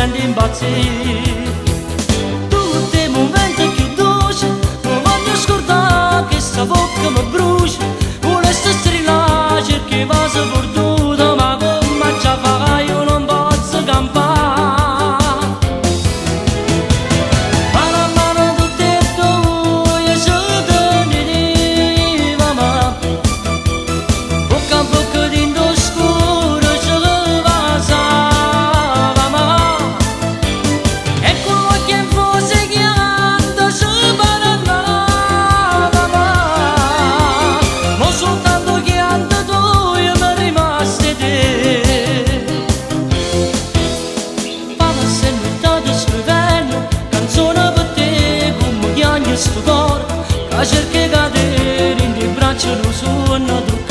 sento impazzì. Tutt' 'e mumente cchiù doce m' voglio scurdà, chesta vocca mi brucia, vulesse strillà, cerco 'e vase perdute, ma comme aggia fa io nun pozzo campà. Mano a mano tutt' 'e ddoje ce tenevamo, bocca a bocca dint' 'o scuro ce vasavamo e cu l'uocchie 'nfuse 'e chianto ce parlavamo, mo soltanto 'o chianto tuoje m'è rimasto 'e te. Passe 'e nuttate scrivenno canzone pe te, comme chiagne stu core ca cerca 'e cadere dint' 'e braccia d' 'o suonno.